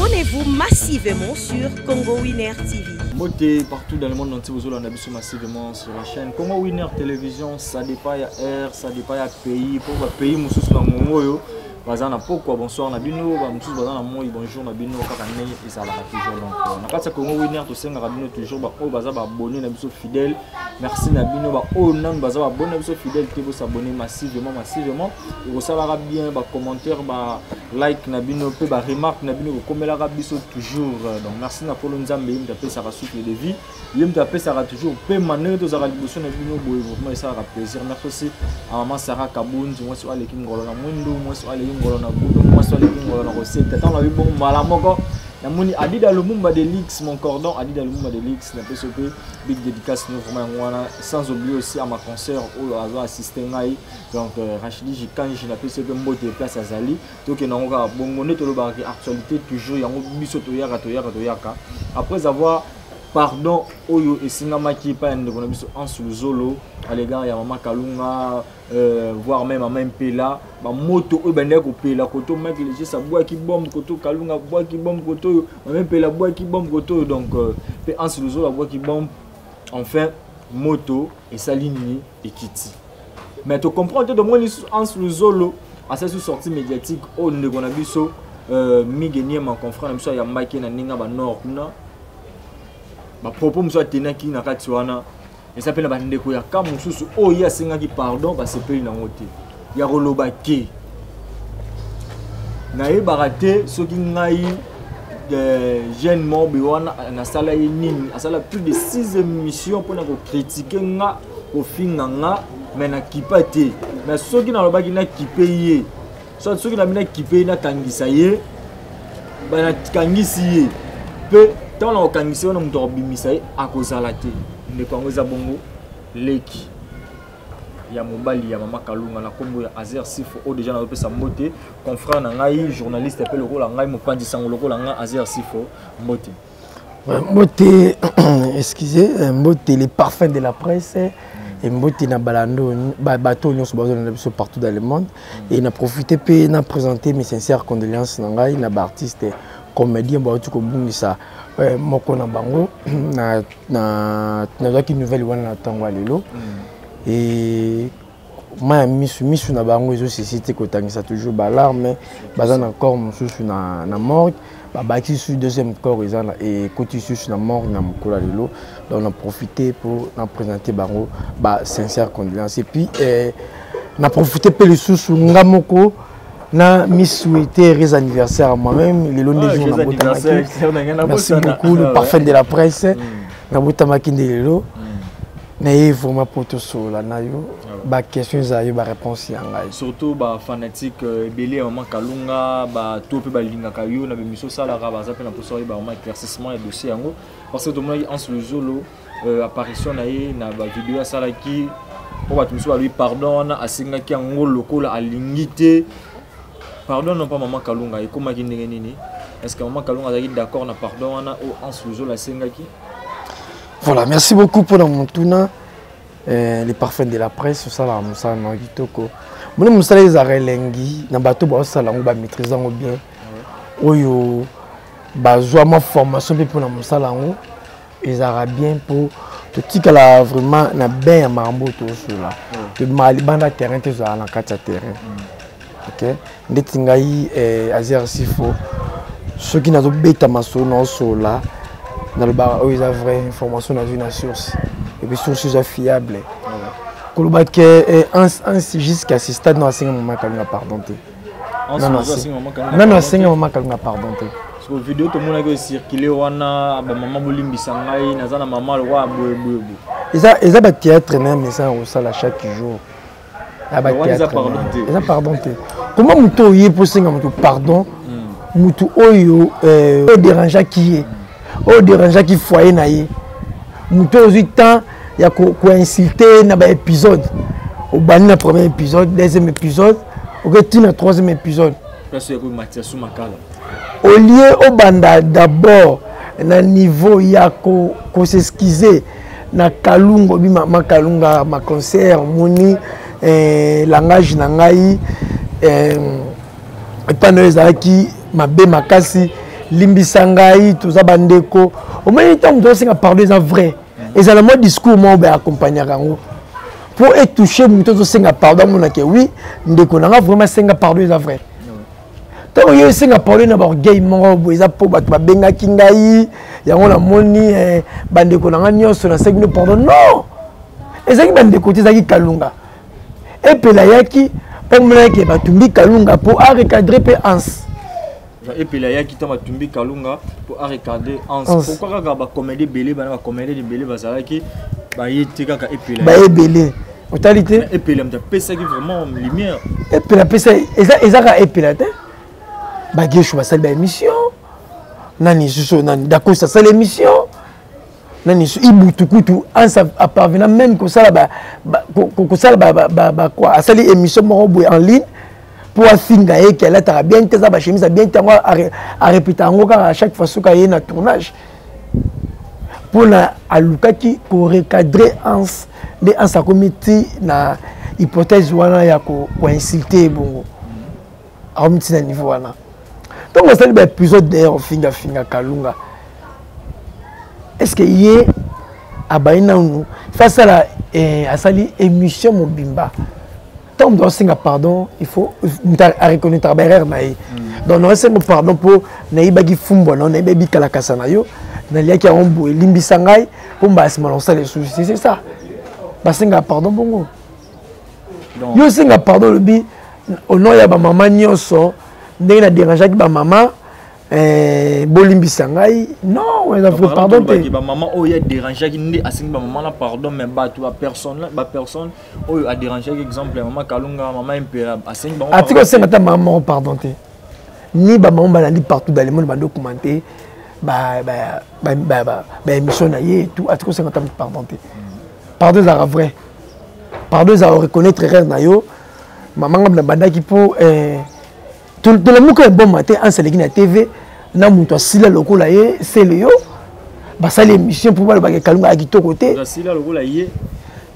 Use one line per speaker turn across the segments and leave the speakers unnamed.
Abonnez-vous massivement sur Congo Winner TV.
Mbote partout dans le monde entier, vous avez massivement sur la chaîne Congo Winner Télévision. Ça dépend ya air, ça dépend ya pays. Pour le pays, mosusu na mongo baza na pokwa, bonsoir na bino, bamosusu baza na moi, bonjour na bino, kaka ndenge ezalaka toujours. Donc na kati ya Congo Winner, tosengaka bino toujours baoyo baza baabonné na biso fidèle, merci na bino. Baoyo nanu baza baabonné na biso fidèle te, bosabonner massivement, massivement, ekosalaka bien. Bacommentaire, balike na bino mpe baremarque na bino ekokomelaka biso toujours. Donc merci na Nkolo Nzambe, ye moto apesaka souffle de vie, ye moto apesaka toujours pema ndenge tozalaka liboso na bino boye, vraiment esalaka plaisir. Merci aussi à Mama Sara Kabundi, mwasi oyo aleki ngolo na mwindu, mwasi oyo aleki ngolo na gudu, mwasi oyo aleki ngolo na koseta. Ntango nabi bongo, mbala moko namoni Adida Lumumba Delix, mon cordon Adida Lumumba Delix, napesi yo mpe big dédicace no vraiment yango wana. Sans oublier aussi à ma concert oyo azo assiste ngai, donc Rachidi Jikanji, napesi yo mpe mbote place azali. Tokende yango kaka bongo nde tolobaka ke actualité toujours yango biso toyaka, toyaka, toyaka. Après avoir pardon oyo esengamaki epai ya ndeko na biso Anse Luzolo à l'égard ya Mama Kalunga, voire même Mama Mpela, bamoto oyo bandaki kopela koto Mike Legis abwaki bombe koto, Kalunga abwaki bombe koto oyo, Mama Mpela abwaki bombe koto oyo, donc mpe Anse Luzolo abwaki bombe. Enfin moto esali nini? Ekiti. Mais tocomprendre te, tomoni lisusu Anse Luzolo asali su sortie médiatique oyo ndeko na biso Mige Niema, confrère na biso, ayambaki ye na ndenge ya banord kuna. Bapropos mosusu atenaki na kati wana eza mpe na bandeko ya ka mosusu oyo ye asengaki pardon basepeli nango te, ya koloba ke nayebaka te soki ngai jeune mobe wana nasala ye nini. Asala plus de 6 émissions mpona kocritiquer nga, kofinga nga, mais nakipa te. Mais soki nalobaki nakipe ye, soit soki nabi nakipe ye, nakangisa ye, nakangisi ye mpe ntango na kokangisa ye wana, moto akobimisa ye akozala te. Ndeko yango eza bongo leki ya mobali ya Mama Kalunga na nkombo ya Azer Sifo, oyo déjà nazopesa mbote, confrère na ngai, journaliste mpe lokola ngai, mopanzi sango lokola ngai. Azer Sifo, mbote.
Mbote, excusez, mbote les parfums de la presse et mbote na balando bato nyonso bazolanda biso partout dans le monde. Et na profité mpe na présenter mes sincères condoléances na ngai na baartiste comédien bauti kobungisa moko na bango. Nazwaki nouvelle wana na ntango ya lelo e mai ya misu, misu na bango ezosisi te kotangisa toujours balarme. Baza na corps mosusu na morgue, babakisi susu deuxième corps, eza ekoti susu na morgue na mokolo ya lelo. Donc na profité pour na présenter bango ba sincère condoléance et puis na profité mpe lisusu nga moko na mi souhaiter heureux anniversaire à moi-même. Lelo nde jour nabotamaki. Merci beaucoup, le parfum de la presse. Nabotamaki nde lelo. Naye vraiment po tosolola na yo, baquestion ezala yo, baréponse ya ngai.
Surtout bafanatique ebele ya Mama Kalunga, bato mpe balingaka yo na bemiso osalaka, baza mpe na mposa oyeba vraiment éclaircissement ya dossier yango, parce que tomonaki Anse Luzolo, apparition na ye na bavideo asalaki mpo bato mosusu balobi pardon wana asengaki yango lokola alingi te pardon non pas Mama Kalunga. Ekomaki ndenge nini? Est ce que Mama Kalunga azalaki d'accord na pardon wana oyo Anse Luzolo asengaki?
Voilà, merci beaucoup pour la motuna. Les parfums de la presse, osalaka mosala na kitoko. Moni, mosala ezalaka elengi na bato baosala yango, bamaîtrise yango bien, oyo bazwa mwa formation mpe mpona mosala yango ezalaka bien, mpo totikala vraiment na bain ya makambo oyo tozosola. Tobimaka libanda terrain te, ezalaka na kati ya terrain. Ok, ndeti ngai Azer Sifo, soki nazobeta masolo, naosola, nalobaka oyo eza vraie information nazwi na source, et puis source eza fiable. Koloba ke Anse jusqu'à ce stade no asenga Mama Kalunga pardon te, nano asenga Mama Kalunga pardon te.
Video tomonaki ecircule wana, bamama bolimbisa ngai, naza na mama lokwa boyeboyebo.
Eza bathéâtre na mesa kosala chaque jour ya bathéâtre, eza pardon te. Comment moto oye mpo osenga moto pardon, motu oyo oyo dérangeaki ye, oyo dérangeaki foyer na ye, moto oyo ozwi temps ya koinsulte na baépisode, obandi na premier épisode, deuxième épisode, oketi na troisième épisode, au lieu obanda d'abord na niveau ya kos'excuser na Kalunga, obi ma Kalunga, ma concert, omoni langage na ngai epai na oyo ezalaki mabe makasi. Limbisa ngai, toza bandeko. Omoni ntango moto azosenga pardon eza vrai. Ezala mwa discours moko boye accompagnaka yango mpo etouche moto azosenga pardon, amonake oui, ndeko na nga vraiment asenga pardon, eza vrai. Ntango yo esenga pardon na baorgueil moko boye, eza mpo bato babengaki ngai yango, namoni bandeko na ngai nyonso, nasengi bino pardon. Non, ezalaki bandeko te, ezalaki Kalunga. Epela ayaki mpo monaki batumbi Kalunga mpo arecadre mpe Anse.
Epela ayaki ntango batumbi Kalunga mpo arecadre Anse. Pourquoi kaka bacomédie ebele bana, bacomédie ebele bazalaki, baye te, kaka Epela?
Baye ebele, otali te.
Epela moto apesaki vraiment lumière.
Epela apesa, eza kaka Epela te. Bagesho basali baémission, nani susu, nani, Dakosi asali émission, nani su, Ibutu kutu. Anse aparvena même kosala kosala quoi, asali émission moko boye en ligne mpo afinga ye ke alataka bien te, aza bachemise ya bien te. Yango arépéta yango kaka à chaque fois soki aye na tournage, mpona alukaki korecadre Anse. Nde Anse akomi ti na hypothèse wana ya koinsulte ye bongo, akomi ti na niveau wana. Ntango asali baépisode d'ailleurs ofingafinga Kalunga, est ce que ye abayi nanu fa asala asali émission mobimba? Ntango moto asenga pardon, il faut moto areconnaître baerreur na ye. Donc naosenga pardon mpo nayebaki fumbwa na yo, nayebi bikalakasa na yo, naliaki yango boye, elimbisa ngai mpo mbala nsima na kosala lisusu. C'est ça basengaka pardon bongo. Yo osenga pardon, olobi au nom ya bamama nyonso, ndenge na dérangeaki bamama, bolimbisa ngai. Non, eza vrai pardon te.
Bamama oyo adérangeaki nde asengi bamama na pardon, mais bato, bapersonne oyo adérangeaki, exemple ya mama Kalunga, mama Impera, asengi bango?
Atiki osenga ata mama moko pardon te, ni bamama balandi partout dans le monde, bando commenter baémission na ye et tout. Atiki osenga ata pardon te. Pardon ezalaka vrai pardon, ezalaka reconnaître erreur na yo. Mama ngambi nabandaki mpo tolamuka eboma te. Anse aleki na TV na moto asila lokola ye, sele yo basali émission mpo balobaka Kalunga ya kitoko te.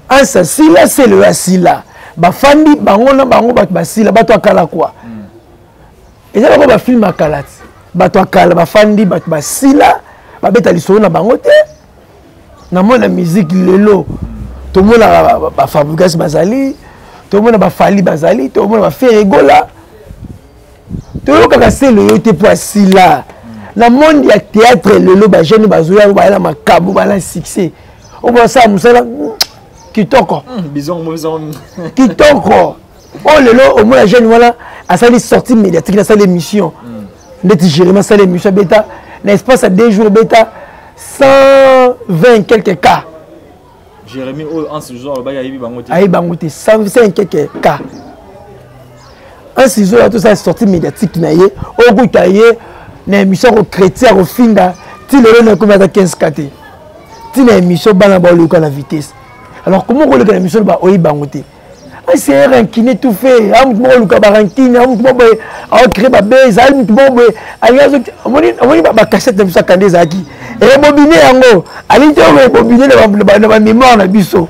Anse asila, sele oyo asila, bafandi bango na bango, bato basila, bato akala kwa. Eza bango bafilme akala ti bato akala bafandi, bato basila, babeta lisolo na bango te. Namona musique lelo, tomonaka bafabrigas bazali, tomona bafali bazali, tomona baFerre Gola, toyokaka sele oyo te mpo asila. Na monde ya théâtre lelo, bajeune bazoya, baya na makambo, baya na succès, oyo basala mosala kitoko kitoko. Oyo lelo omona jeune wana asali sortie médiatique, asali émission ndeti Jérémi asali émission, abeta na espace ya 2 jours, beta 120 quelques cas.
Jérémi oyo Anse Jour alobaki ayebi bango te.
Ayebi bango te, 125 quelques cas. Anse Jour atosala sortie médiatique na ye, okuta ye na émission akochrétien, akofinga ti lelo na ekomi ata 15 cas te. Ti na émission bana baoluka na vitesse. Alors comment koleka na émission ba oyebi bango te? C'est un rancune tout fait. A mutu moko oluka barancune, a mutu moko boye aocrée babe, ezali mutu moko boye alingi omoni bacassette na biso akandi, ezalaki rebobine yango, alingi te oyo rebobine na bamémoire na biso,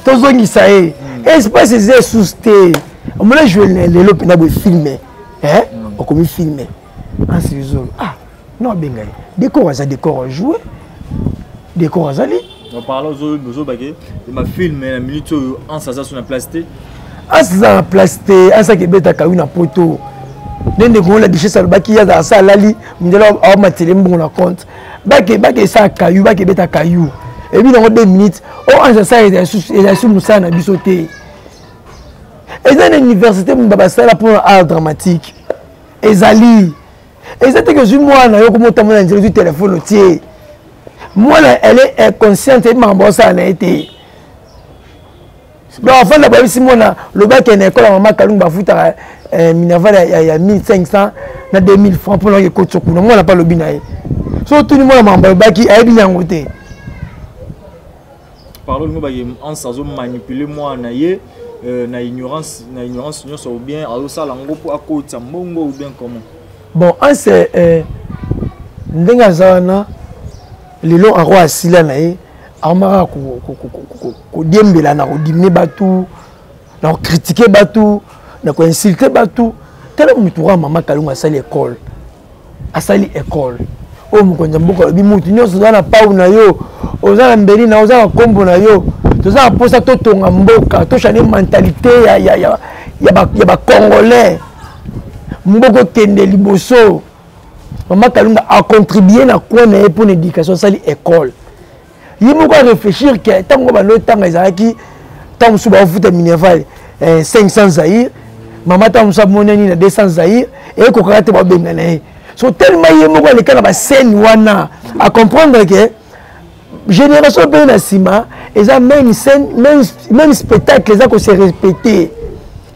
tozongisa ye espace eza esusu te. Omona joue lelo mpena boye filme, okomi filme Anse Luzolo, ah non, abenga ye décor, aza décor, joue décor azali.
Par là ozobake bafilme na minute oyo, Anse aza so na place te.
Anse aza na place te. Anse akebetaka wi na poto nde ndeko ngo la duchesse alobaki ye azala sa alali mindele, aomatele mbongo na compte, bake bake esala kayu, bake ebeta kayu ebi nango 2 minutes. Oyo Anse asala ezali su mosala na biso te. Eza na université mumba basala mpona art dramatique, ezali eza teke ozwi mwana yo komotambola na nzela, ozwi telefone otie mwana, elle est inconsciente, eyebi makambo osala na ye te. Donc afanda bayebisi mwana lobaki na ekole ya mama Kalungu bafutaka minerval ya 1500 na 2000 francs mpona oke ekotisa kuna. Mwana mpe alobi na ye, so otuni mwana makambo alobaki, ayebi yango te.
Parlo olingo baye Anse azomanipule mwana ye na ignorance, na ignorance nyonso, ou bien azosala yango mpo akotisa mbongo, ou bien comment?
Bon, Anse ndenge aza wana lelo, aroi asila na ye, akomaka kodiembela na kodimine bato, na kokritike bato, na koinsulte bato. Tala motu oyo mama Kalunga asali ekole. Asali école oyo mokonzi ya mboka alobi motu nyonso oza na pau na yo, oza na mbeli na yo, oza na nkombo na yo, toza na mposa totonga mboka, tochange mentalité ya bacongolais, mboka okende liboso. Mama Kalunga acontribue na coin na ye mpo na éducation, asali école. Ye moko aréfléchir ke ntango bando otanga ezalaki ntango mosusu baofuta minerval 500 zaire, mama ntango mosusu amonani na 200 zaire, ekokaka te, babenga na ye. So tellement ye moko aleka na bascène wana, acomprendre ke génération mpe na nsima eza même scène, même spectacle eza kose répéter.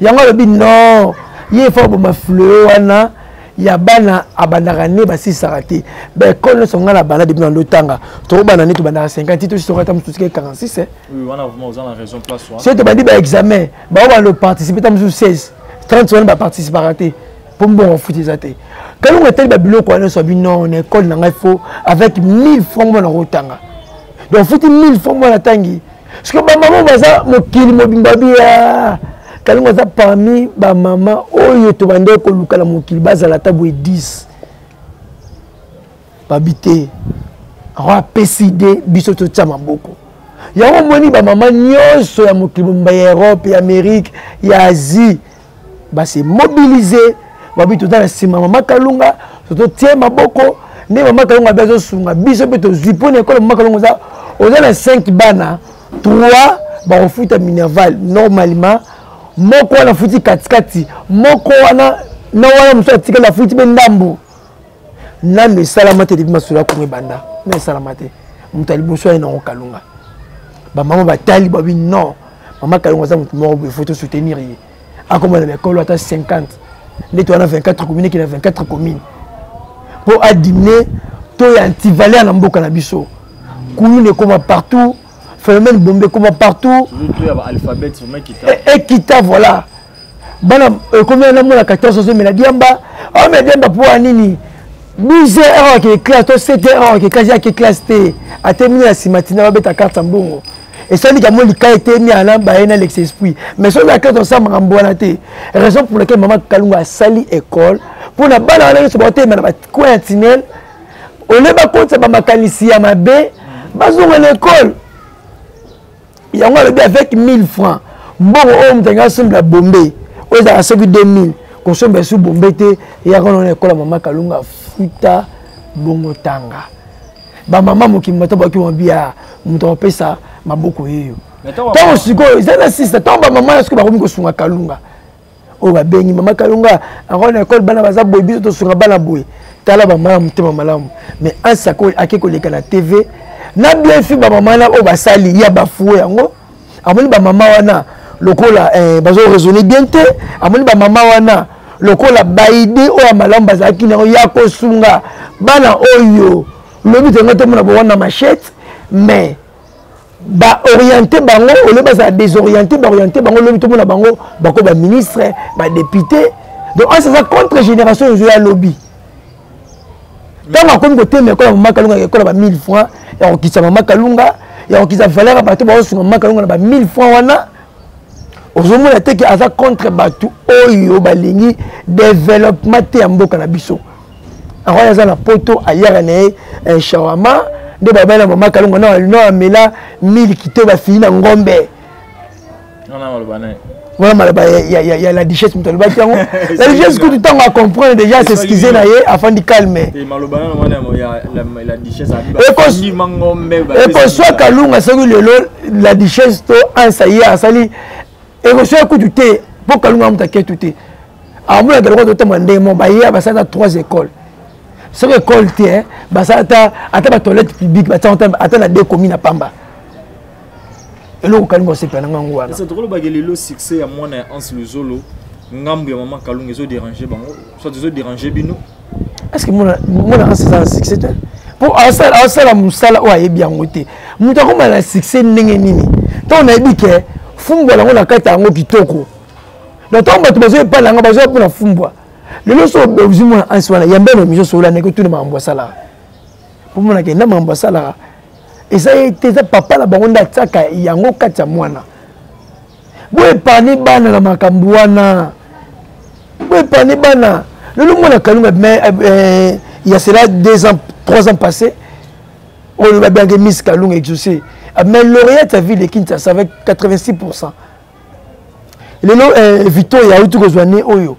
Yango alobi non, ye fa boma fleo wana ya bana abandaka nde basilisaka te baekole nyonso. Ngai na banda depuis na ndotanga, tokobanda nde tobandaka 50, tosisaka ata mosusu 46. Soki tobandi baexamen, bao banda oparticipe ta mosusu 16, 30 wana baparticipaka te mpo mbongo futi eza te. Kalunga etali babiloko wana nyonso, abi non, na ekole na ngai faut avec 1000 francs mwana kotanga. Donc futi 1000 francs, mwana atangi. Parce que bamama baza mokili mobimba bia Kalunga aza parmi bamama oyo tobandeki koluka na mokili bazala ata boye 10 babi te. Yango apesi ide, biso totia maboko. Yango omoni bamama nyonso ya mokili mobimba, ya Europe, ya Amérique, ya Asie, base mobilize, babi toza na nsima mama Kalunga, totie maboko. Nde mama Kalunga abe azosunga biso mpe tozwi mpo na ekolo. Mama Kalunga, oza na 5 bana, 3 bakofuta minerval normalement, moko wana afuti katikati, moko wana na wana mosusu atikali afuti mpe ndambo. Nano esalama te depuis masolo ya Kongo ebanda, na esalama te. Moto ya liboso aye nango Kalunga. Bamama batali, babi non, mama Kalunga aza moto moko boye, faut tosoutenir ye, akoma na baekolo ata 50 nde towana 24 commune, eke na 24 commune mpo adimine to ya antivaleur na mboka na biso. Kuluna ekoma partout, phénomène bombe ekoma partout, ekita. Voilà, bana ekomi wana, mona 14 ozomela diamba, aomela diamba mpo ya nini? 10 heures ake classe to 7 heures ake classe, ake classe te, atemini na nsima ntina babeta carte ya mbongo, esalika mo lika etemi ana baye na lex esprit. Mais soki na classe osala makambo wana te. Raison pour laquelle mama Kalunga asali école mpona bana wana nyonso baotema na bacoin ya tunnel, ole bakotisa bamakanisi ya mabe, bazonga na école. Yango alobi avec 1000 francs, mbongo oyo moto alingi asombela bombe oyo ezalaka soki 2000, kosombela su bombe te, eyaka na ekola mama Kalunga, futa bongo tanga. Bamama mokili bato baki mabia, moto akopesa maboko yeyo. Ntango sikoyo eza na sista, ntango bamama na sikoyo bakomi kosunga Kalunga, oyo babengi mama Kalunga yango na ekole, bana baza boye, biso tosunga bana boye. Tala bamama ya motema malamu. Mais ansi ake koleka na TV na bien fi, bamama na oyo basali ya bafue yango, amoni bamama wana lokola bazo raisonner bien te. Amoni bamama wana lokola baide oyo ya malamu bazalaki nango ya kosunga bana oyo lobi tonga tomona bowana machette, mais baoriente bango olie bazala désorienté, baoriente bango lobi tomona bango bako baministre, badéputé. Donc ansi aza contre génération ezoya lobi. Ntango akomi kotema ekola mama Kalunga, ekola ba 1000 francs ya kokitisa mama Kalunga, ya kokitisa valeur ya bato baosunga mama Kalunga na ba 1000 francs wana, ozomona te ke aza contre bato oyo balingi développement te ya mboka na biso. Yango aza na poto, ayaka na ye shawama nde babali na mama Kalunga na amela miliki te, bafini na ngombe. Wana maloba ya la duchesse, moto alobaki yango, la duchesse kutu ntango acomprendre déjà, s'excuse na ye, afandi calme. Ekoswa Kalunga soki lelo la duchesse to ansa ye asali, ekoswa kutu te mpo Kalunga moto aketu te. Amonaka eloko totamba ndenge moko baye basala ata trois écoles, soki école te, basala ata batoilette publique, batia ata na deux commune na pamba. Eloko Kalunga osepela nanga yango wana.
Tokolobaka lelo succès ya mwana ya Anse Luzolo, ngambo ya mama Kalunga, ezodérange bango soit ezodérange bino?
Est ce que mwana Anse eza na succès te? Mpo asala mosala oyo ayebi yango te, moto akoma na succès ndenge nini? Ntango nayebi ke fumbwa yango na kati yango kitoko, donc ntango bato bazoya epai na nga, bazoya mpona fumbwa. Lelo so ozwi mwana Anse wana, yambe na émission solola ndenge otuna makambo asalaka, mpo monake na makambo asalaka eza ye te, eza papa na bango nde atiaka yango kati ya mwana. Boépargne bana na makambo wana, boépargne bana. Lelo mwana Kalunga Il y a cela 2 ans, 3 ans passés, oyo babiange Miss Kalunga Exaucé, mais lauréate ya ville de Kinshasa avec 86. Lelo Victoria auti kozwa ne oyo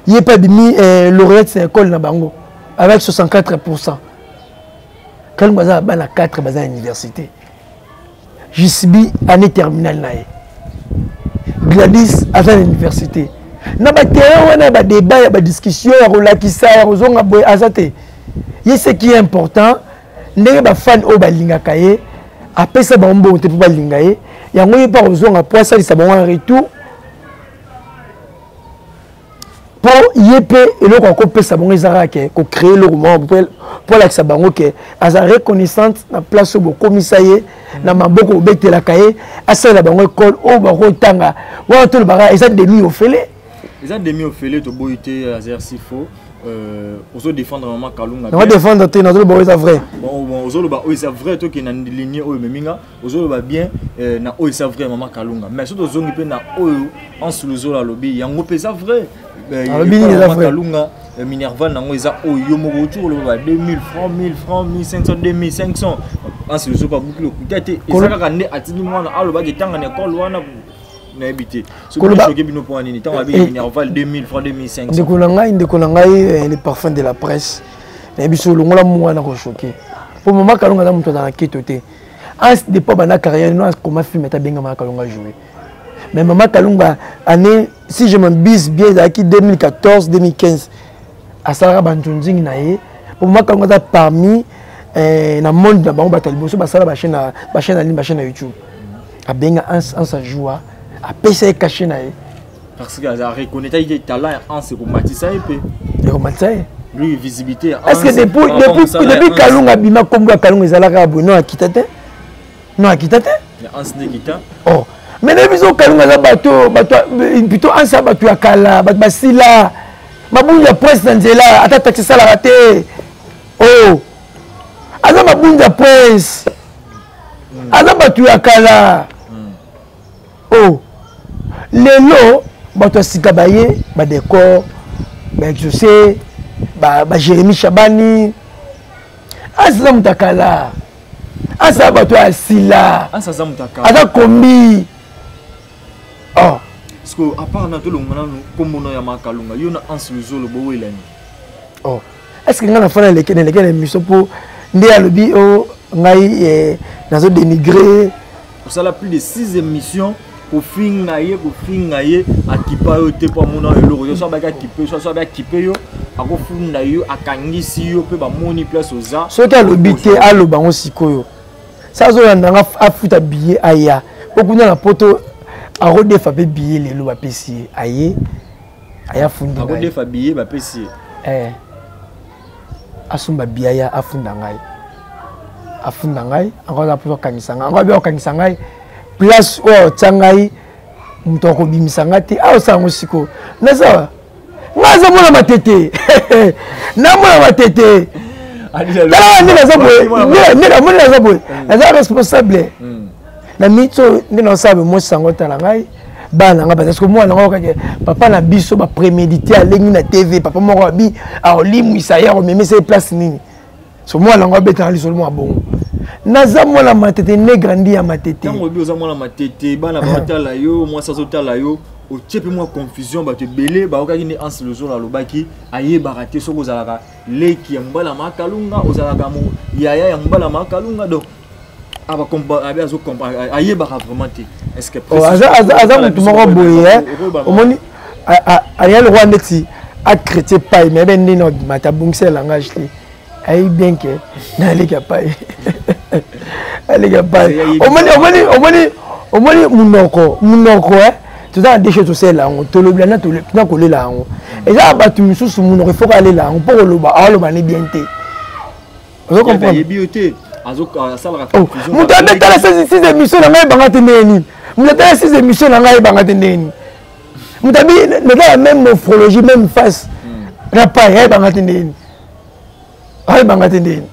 ye mpe abimi lauréate na école na bango avec 64. Kalunga aza na bana 4, baza na université. JCB année terminale na ye, Gladys aza na université. Na baterrain wana ya badébat, ya badiscussion, ya kolakisa, ya kozonga boye, aza te. Ye, ce qui est important, ndenge bafans oyo balingaka ye, apesa bango mbongo te mpo balinga ye. Yango ye mpo akozonga mpo asalisa bango en retour, mpo ye mpe eloko akopesa bango eza kaka ke kocréer eloko moko mpo alakisa bango ke aza reconnaissante na place oyo bokomisa ye na maboko, bobetelaka ye, asalela bango ekole oyo bakotanga wana. Tolobaka eza demi ofele.
Eza demi ofele, toboyi te. Azer Sifo, ozodéfendre mama Kalunga.
Naodéfendre te, nazoloba oyo eza vrai.
Bon, ozoloba oyo eza vrai. Tokende na ligne oyo ememinga, ozoloba bien na oyo eza vrai, mama Kalunga. Mais soki tozongi mpe na oyo Anse Luzolo alobi, yango mpe eza vrai.
Alobi nini eza vrai?
Kalunga, minerval nango eza oyo yo moko oti koloba ba 2000 francs, 1000 francs, 1500, 2500. Anse Luzolo abuki lokuta te, eza kaka nde atindi mwana alobaki etanga na ekole wana. Nayebi te soki bino mpo nini ntango abiki minerval 2000 francs, 2500.
Ndeko na ngai, ndeko na ngai, le parfum de la presse, nayebi so olongola mwana kochoquer, mpo mama Kalunga aza moto aza na keto te. Anse depuis banda carrière no akoma film ata abenga mama Kalunga jouer. Mais mama Kalunga, année, si je m'abuse bien, ezalaki 2014, 2015, asalaka banzonzingi na ye, mpo mama Kalunga aza parmi na monde na bango bato ya liboso basala bachaîne na ligne, bachaîne na YouTube. Abenga Anse, Anse ajoua, apesa ye cachet na ye.
Parce que aza reconnaître ye talent ya Anse, ekomatisa ye mpe.
Ekomatisa ye.
Lui, visibilité.
Est ce que depuis Kalunga abima, kombo ya Kalunga ezalaka boye? No, akita te, no, akita te.
Anse nde kita.
Oh, mais na biso Kalunga aza bato, bato plutôt Anse ya bato ya kala, bato basila mabundu ya presse na nzela, ata taxi esalaka te. Oh, aza mabundu ya presse, aza bato ya kala. Oh, lelo bato ya sika baye, badécor, baexaucé, baJérémi Chabani. Aza moto ya kala, aza bato ya sila. Aza kombi, oh.
Parce que à part na tolonga nanu kombono ya Makalunga, yo na Anse Luzolo bowelani.
Oh, est ce que ngai nafana eleke na eleke na émission mpo nde alobi o ngai nazo dénigrer?
Osala plus de 6 émissions kofinga ye, kofinga ye, akipa yo te mpo amona eloko yo. So abaki akipe yo, so abaki akipe yo, akofunda yo, akangisi yo mpe bamoni place oza.
Soki alobi te, aloba yango sikoyo. Sa azolanda nga, afuta billet aya, mpo kuna na Poto akodefa mpe billet. Lelo bapesi ye, aye, aya fundi.
Akodefa billet, bapesi ye.
Eh. Asomba billet, aya, afunda ngai, afunda ngai. Ango aza mposo akangisa ngai, ango abi akangisa ngai place oyo aotya ngai, moto akobimisa ngai te. Awa osala yango sikoyo, naza ngai aza mwana Matete, namona Matete. Tala nde naza boye, nde namoni naza boye, naza responsable na miniti oyo nde naosala bomosi yango. Tala ngai, bana na ngai baza siko mwana nango kaka papa na biso baprémédité, alengi na TV, papa moko abi aolimwisa ye, akomemisa ye place nini. So mwana yango abetaka lisolo mwa bongo. Naza mwana Matete, ne grandi ya Matete.
Ntango oyebi oza mwana Matete, bana baotala yo, mwasi azotala yo, otie mpe mwa confusion. Bato ebele bayokaki nde Anse Lozolo alobaki, ayebaka te soki ozalaka leki ya mobala Makalunga, ozalaka yaya ya mobala Makalunga. Donc abe ayebaka vraiment te. Est ce que
oh, aza motu moko boye, omoni, aya lokwa neti achrétien pai, mais abe ndenge obimata, abongisa langage te. Ayebi bien ke naleki ya pai, aleki ya pai. Omoni, omoni, omoni, omoni munoko, munoko toza na deshe, tosalela yango, tolobela na kolela yango. Eza na bato misusu munoko ifo alela yango mpo koloba, aoloba ne bien te. Ozo comprendre? Moto abetala six émission na ngai, ebanga te ndenge nini? Moto atala six émission na ngai, ebanga te ndenge nini? Moto abi naza la même morphologie, même face na pai, ayebanga te ndenge nini? Ayebanga te ndenge nini?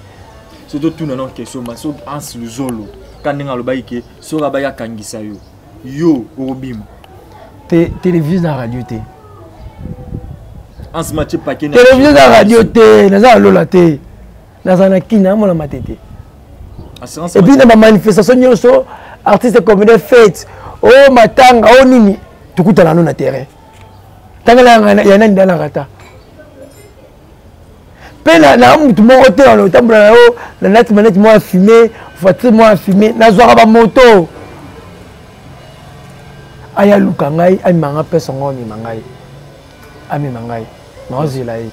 So totuna na question ma soki Anse Luzolo ka ndenge alobaki ke soki abaki akangisa yo, yo okobima.
Te, télévision na radio te. Télévision eza radio te, naza na lola te, naza na kini, namona matete. Et puis na bamanifestation nyonso, artiste comédien, fête o oh, matanga o oh, nini, tokutana no na terrain. Tangela ya nani danaka ta mpe na mutu moko te wana otambola na yo na nati maneti mwa fume, voiture mwa fume, nazwaka bamoto aya luka ngai, amema nga mpe songo, amema ngai, amema ngai, naozela ye.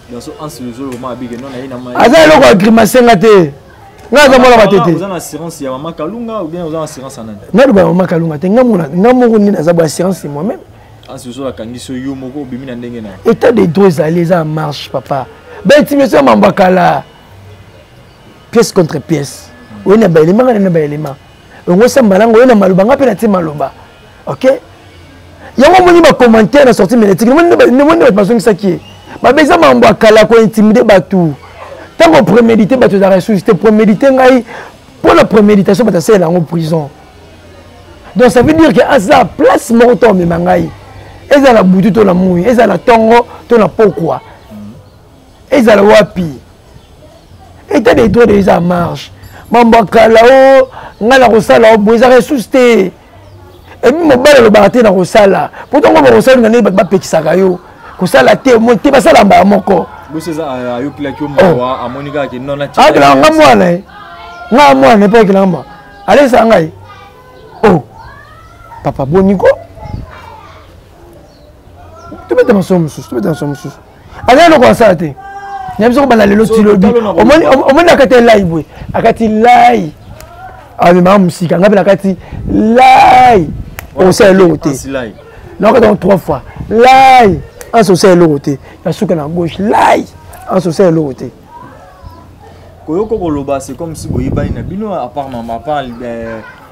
Aza eloko ya grimace nga te, ngai aza mwana batete. Naloba mama Kalunga te, nga moko nde naza bo assurance moi-même. État de droit ezali, eza en marche, papa. Baintimation ya mambo ya kala, pièce contre pièce, oye na baelema, ngai na baelema yango osamba nango, oye na maloba, ngai mpe natie maloba. Ok, yango omoni bacommentaire na sortie médiatique, nemoni bato bazongisaki ye mabe. Eza mambo ya kala, kointimide bato ntango prémédité, bato ezalaka lisusu te. Prémédité ngai mpo na préméditation, bato asalela yango prison. Donc ça veut dire que aza place moko to amema ngai, ezala butu to na moi, ezala ntongo to na pokwa, ezala wapi, état de droit eza marche. Mambo ya kala o ngai na kosala o boye eza ressource te. Ebi mobali alobaka te na kosala, po ntango bakosala na ndenge bato bapekisaka yo kosala te, moi te, basala mbala moko. Akelaka nga mwana ye, nga mwana mpe akelaka ma alesa ngai. O papa, boniko tobeta masolo mosusu, tobeta masolo mosusu. Aza eloko asala te na biso kobanda lelo ti lobi. Omoni akati elai boye, akati lai, amemaka mosika, ngai mpe nakati lai, osala eloko te. Nakati yango trois fois, lai anse, osala eloko te. Ya suka na gauche, lai anse, osala eloko te.
Koyoka koloba, c'est comme si boyebani na bino à part mama, à part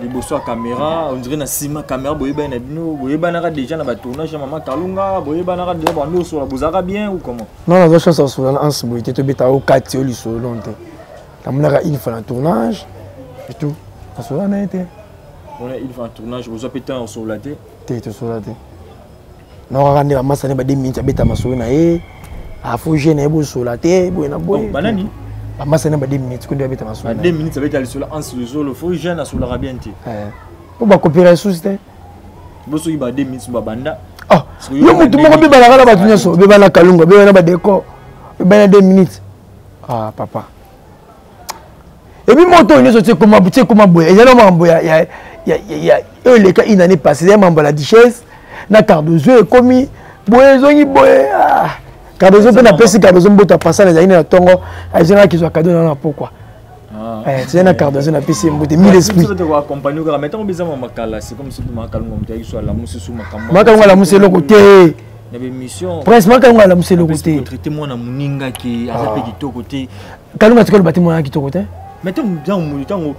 liboso ya caméra. On dirait na nsima caméra boyebani na bino, boyebanaka déjà na batournage ya mama Kalunga, boyebanaka déjà, bando osola, bozalaka bien ou comment?
Non, nazwa chance ya kosola na Anse boye te, tobeta o kati o lisolo te. Namonaka une fois na tournage et tout, nasola na ye te.
Wana une fois na tournage, bozwa mpe temps ya kosola te?
Te, tosola te. Nakaka nde bamasa nde ba 2 minutes abeta masolo na ye, afo jeune ye bosola te boye na boye.
Banani?
Bamasa nde ba 2 minutes ko nde abeta masolo.
Ba 2 minutes abeta lisolo, Anse Luzolo fo jeune asolaka bien te.
Po bakopera lisusu te.
Bosoki ba 2 minutes babanda.
Yo motu moko obebanaka na bato nyonso, obebana Kalunga, obebana badécor, obebana 2 minutes. Ah papa, ebi moto oyo nyonso ti ekoma boye, ezali makambo oyo eleka une année passée, ezali makambo ya la duchesse na Cardozo, ekomi boye, ezongi boye. Cardozo mpe napesi Cardozo mboto apasa, ezali na ntongo, azongaki kozwa cadeau na na pokwa. Tozali na Cardozo, napesi ye mbote mille esprit. Makalunga alamusi eloko te, Prince. Makalunga alamusi eloko te.
Mwana moninga ke aza mpe kitoko te.
Kalunga tika loba te, mwana kitoko te.
Mais ntango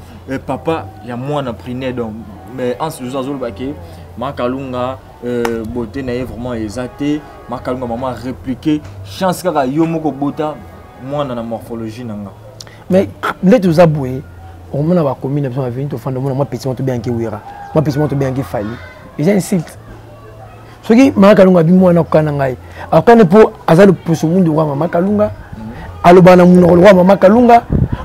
papa ya mwana prine, donc mais Anse Luzo azoloba ke Makalunga, beauté na ye vraiment eza te. Makalunga mama répliqué: chance kaka yo moko bota mwana na morphologie na nga.
Mais nde toza boye, omona bakomi na biso baveni, tofanda, omona mwa petit moko tobenganki Wera, mwa petit moko tobenganki Fali, eza insulte. Soki mama Kalunga abi mwana akoka na ngai, akokani mpo aza loposo mundu kwa mama Kalunga, alobaka na monoko lokola mama Kalunga,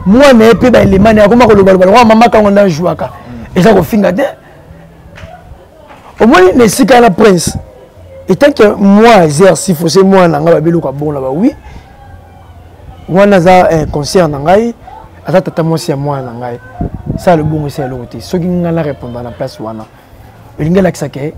mwana ye mpe baelema na ye akoma kolobaloba lokola mama Kalunga nde ajwaka, eza kofinga te. Omoni na esika na Prince, etant que moi zer sifose mwana na ngai babeloko abongo na bawi wana, aza concert na ngai, aza tata mwasi ya mwana na ngai, sala lobongo, esa eloko te. Soki ngai na répondre na place wana, elingi elakisa ke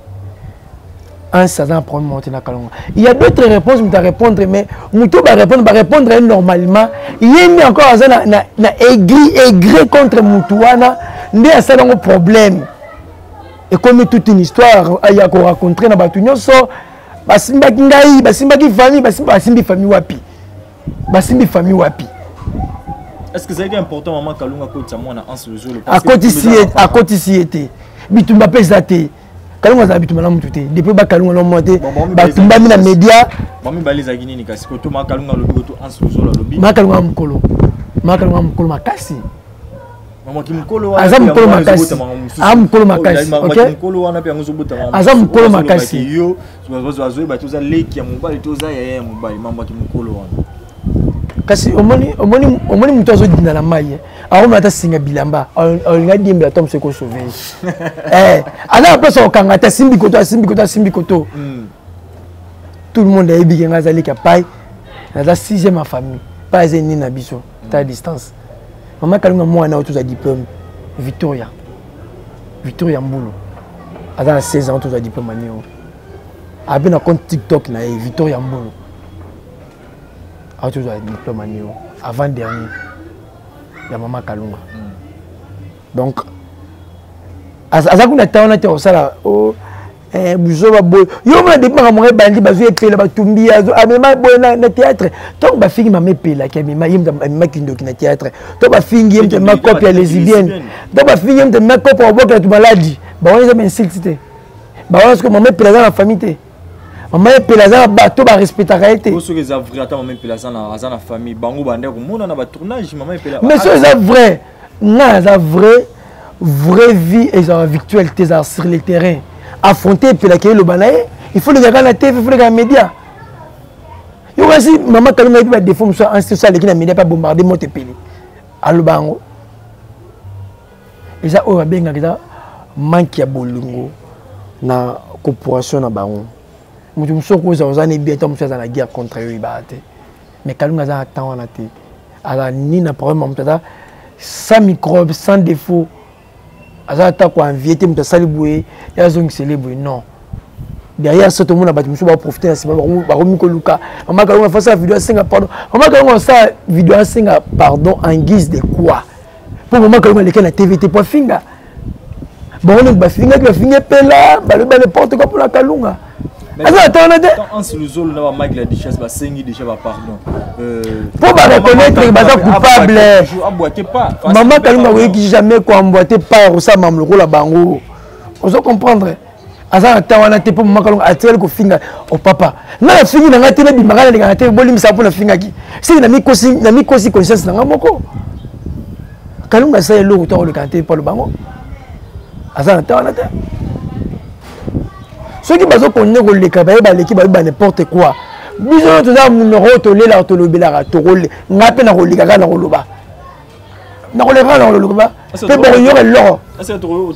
Anse aza na problème moko te na Kalunga. Il y a d'autres réponses moto arépondre, mais moto barépondre, barépondre ye normalement, ye nde encore aza na aigri aigri contre motu wana, nde asala yango problème, ekomi toute une histoire ya koracontre na bato nyonso. Basimbaki ngai, basimbaki famille, basimbi famille wapi? Basimbi famille wapi?
Est-ce que c'est important maman Kalunga akotisa mwana Anse Luzolo?
Akotisi ye te, bitumba mpe eza te. Kalunga azala bitumba na mutu te. Depuis bakalunga na mwa te, batumbami na média.
Bamibale ezalaki nini kasi? Koto Makalunga alobi, koto Anse Luzolo alobi.
Makalunga mokolo, Makalunga mokolo makasi. Aza mokolo makasi, aza mokolo makasi. Aza mokolo makasi.
Yo azoyeba te, oza leki ya mobali to oza yaya ya mobali, mambo ya kimokolo wana.
Kasi omoni, omoni, omoni moto azodinda na mai, akomona ata singa bilamba, alinga diembela to mosu ekosauve ye. Aza na place akokanga te, asimbi koto, asimbi koto, asimbi koto. Tout le monde ayebi ke ngai aza leki ya pai, naza sixième ya famille. Pai aza nini na biso ta distance. Mama Kalunga, mwana oyo tozwa diplôme, Victoria, Victoria Mbulu, aza na 16 ans, tozwa diplôme ani oyo abe na compte TikTok na ye, Victoria Mbulu, awa tozwa diplôme ani oyo avant dernier ya mama Kalunga. Donc aza kuna ta wana te kosala buzoba boye. Yo mona, depuis makambo ngo ebandi, bazwi Epela, batumbi, amema boye na théâtre. Ntango bafingi mama Epelaki, amema ye, amema kindoki na théâtre. To bafingi ye moto amema cope ya lesbienne, to bafingi ye moto amema cope ya kobwakela to maladi. Bango eza bainsulte te. Bango soki mama Epela aza na famille te, mama Epela aza na bato barespectaka ye te.
Soki eza vrai, ata mama Epela aza na famille, bango banda komona na batournage mama Epela.
Mais soki eza vrai, nga aza vrai. Vraie vie ezalaka virtuelle te, ezalaka sur le terrain. Affronter Epelaki, eloba na ye, il faut lekaka na TV, il faut lekaka na média. Yo kasi mama Kalunga yebi badefo mosusu ansi so aleki na média mpe abombarde moto. Epeli aloba yango, eza oyo babengaka eza manque ya bolingo na corporation na bango. Moto mosusu okozala oza ne bien, to mosusu aza na guerre contre yo, oyebaka te. Mais Kalunga aza na temps wana te, aza ni na problème ya moto, aza sans microbe, sans défaut. Aza ata koenvie te moto asali boye, ye azongisele boye, non. Derrière ça, tomona bato mosusu baprofite na nsima, bakomi koluka mama Kalunga asala video asenga pardon. Mama Kalunga asala video asenga pardon en guise de quoi? Mpo mama Kalunga aleki na TV te po afinga bango ndenge bafingaki, bafingi Epela, balobi ba n'importe quoi mpona Kalunga. Aza na tana te.
Anse Luzolo na bamike la Duchesse basengi déjà bapardon.
Mpo bareconnaître baza coupable. Mama Kalunga akoyeki jamais koemboite pa ya kosala mamu lokola bango. Ozo comprendre, aza na temps wana te. Mpo mama Kalunga atikali kofinga o papa nga nafingi na ngai te, nabimaka, nalingaka te, bolimbisa mpo nafingaki. Seki namikosi conscience na ngai moko. Kalunga asala eloko to akoleka te mpo aloba bango, aza na temps wana te. Soki bazokontinue koleka, baye baleki, bayoba n'importe quoi. Biso oyo toza monoko oyo tolelaka, tolobelaka, tokole. Ngai mpe nakoleka kaka, nakoloba, nakoleka kaka, nakoloba mpe bokoyoka eloko.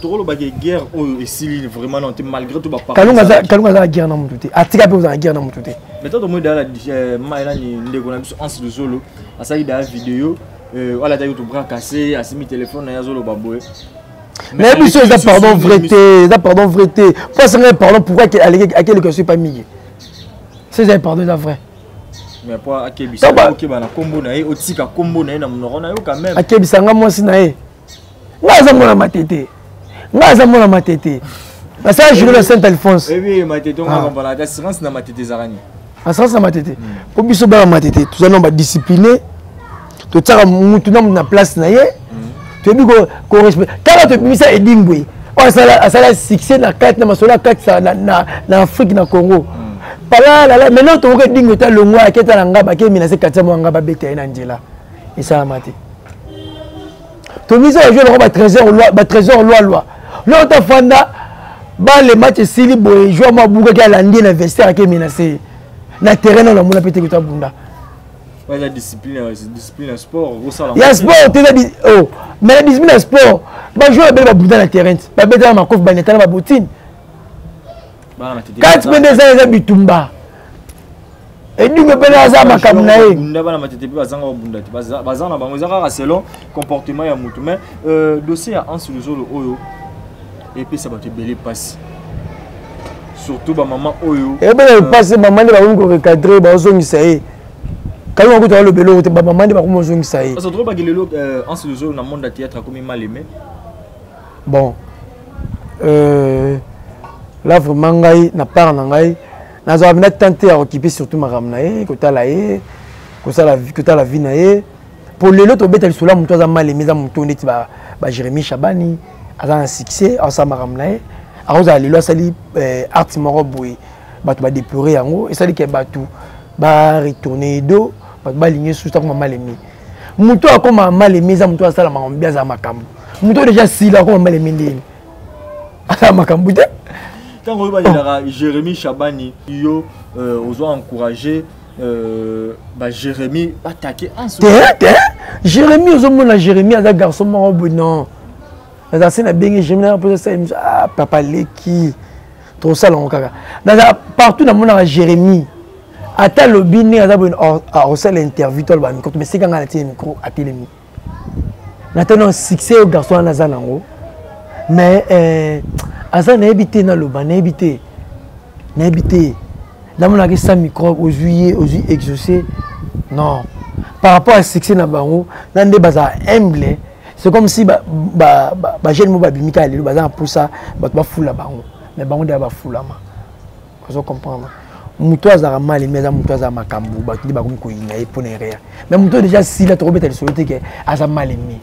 Tokolobaki guerre oyo esili vraiment non te, malgré tout.
Kalunga aza na guerre na motu te, atika mpe kozala na guerre na motu te.
Mais tant tomoi dala nani, ndeko na biso Anse Luzolo asali daya video wala ataki to bras cassé, asimi telefone na ye, azoloba boye.
Nayebi so eza pardon vrai te, eza pardon vrai te. Po asengai pardon, pourquoi akeleka so epa mingi? So eza pardon, eza vrai.
Mais po akebisa, okeba na kombo na ye, otika kombo na ye na monoko na yo quand même.
Akebisa nga mwasi na ye. Nga aza mwana Matete, nga aza mwana Matete, nasala judo na Saint Alphonse.
Ebi Matete, onga comprendre assurance na Matete ezalaka nini?
Assurance na Matete, mpo biso bana Matete toza nano badiscipline, totiaka mutu na mutu na place na ye, toyebi korespecte. Kaka tobimisa Edingwe oyo asala succès na kati na masolo ya kati na Afrique, na Congo palalala. Maintenant tokoki Edingwe ta longwa, aketa na ngaba, akeminase kati ya mwa ngaba, abeta ye na nzela, esalama te. Tomisa bajoueur loko batrésor lwalwa loko tafanda bale, match esili boye, joueur mo abukaki, alandi ye na vestiaire, ake menace ye na terrain. Nano namona mpe te kuta bunda.
Ya
sport te eza, oh, mais na discipline ya sport, bajoueur ebele babunda na terrain te, babeta na makofi, baneta na babotine kati mpe nde eza bitumba. Edingwe mpe aza makambo na ye.
Bunda, bana Matete mpe bazanga babunda te, baza na bango, eza kaka selon comportement ya motu. Mais dossier ya Anse Luzolo oyo epesa bato ebele mpasi, surtout bamama oyo.
Ebele mpasi, mama nde bakomi korecadre, bazongisa ye. Kalunga kutu aloba eloko te, bamama nde bakomi kozongisa ye.
Parce que tolobaki lelo Anse Luzolo na monde ya théâtre akomi mal aimé.
Bon, là vraiment ngai na part na ngai nazwaka mpena temps te ya kokipe surtout makambo na ye, kotala ye, kosala, kotala vie na ye. Po lelo tobeta lisolo ya moto aza mal aimé, eza moto neti ba Jérémi Chabani, aza na succès, asala makambo na ye. Akozala lelo asali art moko boye, bato badeplore yango, esali ke bato baretourne edo, bato balingi susu, akoma mal aimé. Moto akoma mal aimé eza moto asala makambo mbi, azala makambo. Moto oyo déjà sila akoma mal aimé ndeni asala makambo te.
Ntango oyo balelaka Jérémie Chabani, yo ozwa encouragé ba Jérémie batake.
Te te, Jérémie, ozomona Jérémie aza garçon moko boye. Non, naza se nabenge Jérémie nanga mposa asala émission. Ah, papa leki, tosala yango kaka. Naza partout, namonaka Jérémie, ata alobi ndenge aza boye, akosala interview to aloba micro, mais seka ngai natie micro, atelemi. Natali succès oyo garçon wana aza nango, mais aza, nayebi te, naloba nayebi te, nayebi te. Namonaki sans microbe, ozwi ye, ozwi exaucé. Non, par rapport à succès na bango na nde bazala humble, c'est comme si bajeune mo babimi kaka lelo, baza na mposa bato bafula bango, mais bango nde bafulama. Ozo comprendre, moto azalaka mal aimé aza moto azala makambo, bato nde bakomi koyina ye mpo na erreur, mais moto déjà sila, tokobeta lisolo te ke aza mal aimé.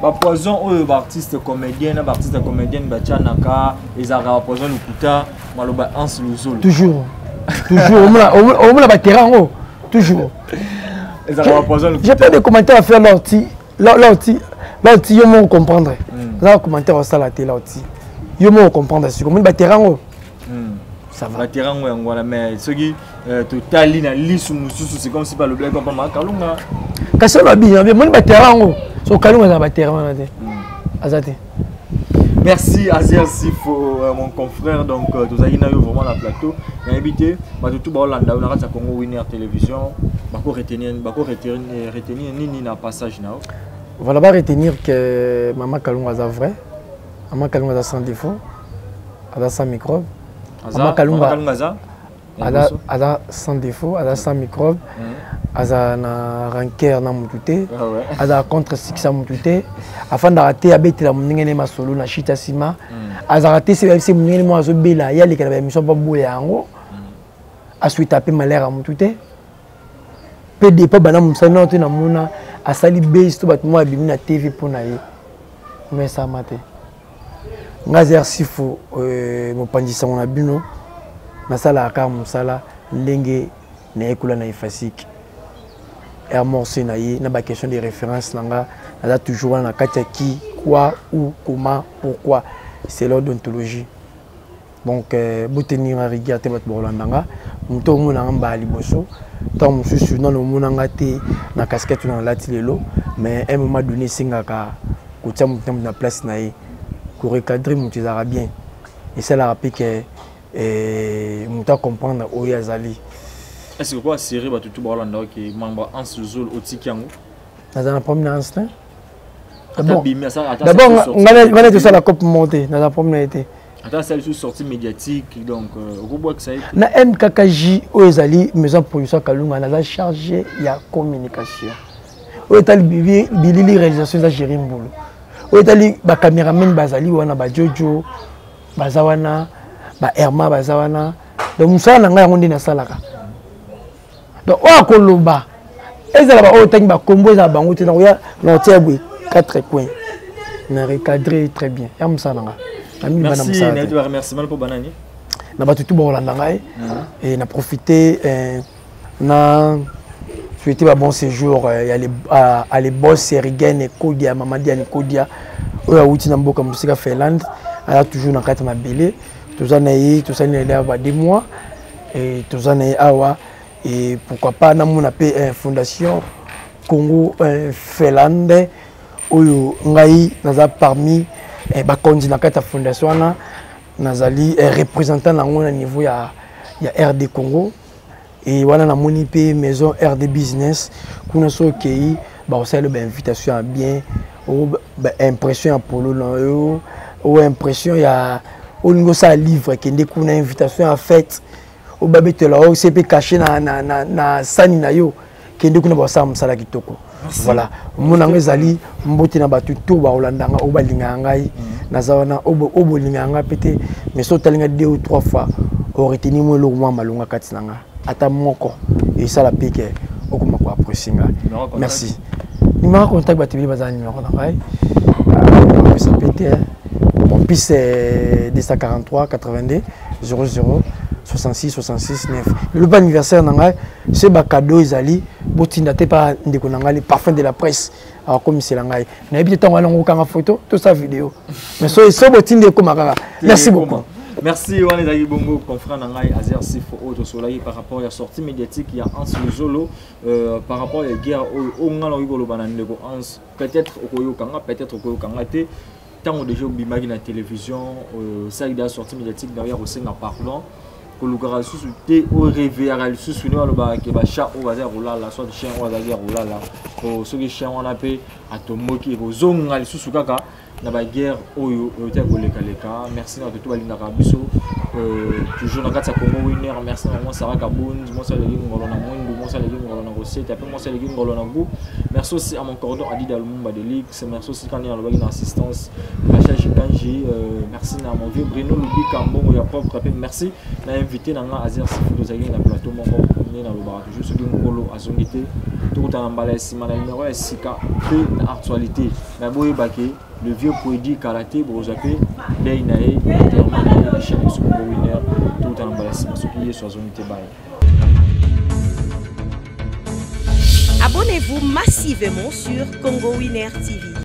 Bapoison oyo baartiste comédien na baartiste comédienne batianaka ezalaka bapoison lokuta, maloba Anse Luzolo.
Toujours, toujours, omona baterrain yango toujours.
Ezalaka bapoison.
J'ai pas de commentaire à faire là oti, là oti, là oti, yo moko comprendre. Eza commentaire osala te, là oti, yo moko comprendre. Siko omoni baterrain yango, ça va.
Baterrain yango, yango wana, mais soki totali na lisu mosusu, c'est comme si balobelaki mpamba Kalunga.
Kasi oyo babi moni baterrain yango, so Kalunga aza na baterrain wana te, aza te.
Merci Azer Sifo, mon confrère. Donc, tozali na yo vraiment na plateau. Nayebi te, bato tu baolanda yo na kati ya Congo Winner Télévision, bako retenir, bako retenir, retenir nini na passage na yo?
Voilà, ba retenir que Mama Kalunga aza vrai. Mama Kalunga aza sans défaut, aza sans microbe.
Mama Kalunga aza
aza sans défaut, aza sans microbe, aza na rancœur na motu te, azala contre succès ya motu te, afandaka te abetela moningene ne masolo na shita nsima, azalaka te se bayebisi moningene moko azobela, ye aleka na baémission mpo aboya yango, aswita mpe malheur ya motu te. Mpe depa bana mosala nano te, namona asali base to bato moko abimi na TV mpo na ye, no esalama te. Nga Azer Sifu, mopanzi sango na bino, nasalaka kaka mosala ndenge nayekola na Ifasike amorce na ye na baquestion de référence na nga. Naza toujours wana na kati ya qui, quoi, où, comment, pourquoi, c'est leur déontologie. Donc botenir en rigueur te. Bato bakolanda nga, moto omonanga mbala liboso, ntango mosusu nano omonanga te na casquette na alati lelo, mais un moment donné esengaka kotia moto na moto na place na ye, korecadre moto ezalaka bien, esalaka mpe ke moto acomprendre oyo azali.
Est ce que ko assurer bato tu baolanda oke membre Anse Luzolo, otiki yango?
Naza na problème na Anse te. D'abord ngai neti osala cope moko te, naza problème na ye te.
Ata asali lisusu sortie médiatique, donc okobwakisa ye?
Na MKKJ oyo ezali maison production Kalunga, naza chargé ya communication. Oyo etali bilili, réalisation, eza Géri Mbulu. Oyo etali bacameraman, bazali wana, bajojo baza wana, baherma baza wana. Donc mosala na ngai yango nde nasalaka. Donc oyo akoloba, ezala baoyo otangi bakombo, ezala bango te, nakoya na otia boye quatre coins na recadré très bien ya mosala na ngai.
Namibana mosala. Remerciement mpo banani?
Na bato tu bakolanda ngai, et na profite na souhaiter ba bon séjour ya les, à les boss Rigen Kodia, Mama Diane Kodia, oyo awuti na mboka mosika Finlande, aza toujours na kati mabele. Toza na ye, tosali na ye ba 2 mois et toza na ye awa. Et pourquoi pas namona mpe fondation Congo Finlande, oyo ngai naza parmi bakonzi na kati ya fondation wana, nazali représentant nango na niveau ya RD Congo. E wana namoni mpe maison RD Business kuna, so okei bakosala bainvitation ya bien, baimpression ya polo na yo, o impression ya olingi osala livre, kende kuna, invitation ya fête oyo babetela oyo se mpe caché na sani na yo, kende kuna, bakosala mosala kitoko. Voilà, omona yango ezali mbote na bato to bakolanda nga, oyo balingaka ngai, naza wana. Oyo bolingaka ngai mpe te, mais so otalinga deux ou trois fois, oretenir mo eloko mwa malonga kati na nga, ata moko, esala mpe ke okoma koapprécie ngai. Merci. Numéro contact, bato ebele baza na numéro na ngai, apesa mpe te. Bon, puis c'est 243 82 00 66 66 9. Lelo mpe anniversaire na ngai, so bacadeau ezali. Botinda te pa ndeko na ngai, le parfum de la presse, akomisela ngai. Nayebi te ntango wana ngo okanga photo to sa video, mais so botindi ekoma kaka. Merci beaucoup.
Merci. Wana ezalaki bongo confrère na ngai Azer Sifo, oyo tosolaki par rapport ya sortie médiatique ya Hans Luzolo, par rapport ya guerre oyo. Oyo ngai nakoki koloba na ndeko Hans, peut-être okoyokanga, peut-être okoyokanga te. Ntango déjà obimaki na télévision, osalaki déjà sortie médiatique na yo ya kosenga pardon, kolukaka lisusu te, oréveillaka lisusu nde balobaka ke bachat oyo baza ya kolala, soit chien oyo azalaki ya kolala. Soki chien wana mpe atomboki, ekozonga lisusu kaka na baguerre oyo euti ya kolekaleka. Merci na bato to balingaka biso toujours na kati ya Congo Winner. Merci na mama Sara Kabund, mwasi aleki ngolo na mwindu, mwasi aleki ngolo na koseta, mpe mwasi aleki ngolo na goût. Merci aussi à mon cordon Adida Lumumba de Lix. Merci aussi kani alobaki na assistance Rachel Chikanji. Merci na mon vieux Bruno Lubika, mbongo ya propre. Mpe merci na invité na nga Azer Sifu, tozalaki na plateau moko. Nde nalobaka toujours, soki Nkolo azongi te, tokutana mbala ya nsima na numero ya sika mpe na actualité. Na boyebaki le vieux Poedi kala te, bokozwa mpe dei na ye, enterrement na ye na chaîne biso Congo Winner. Tokutana mbala ya nsima soki Yesu azongi te. Baye.
Abonnez-vous massivement sur Congo Winner TV.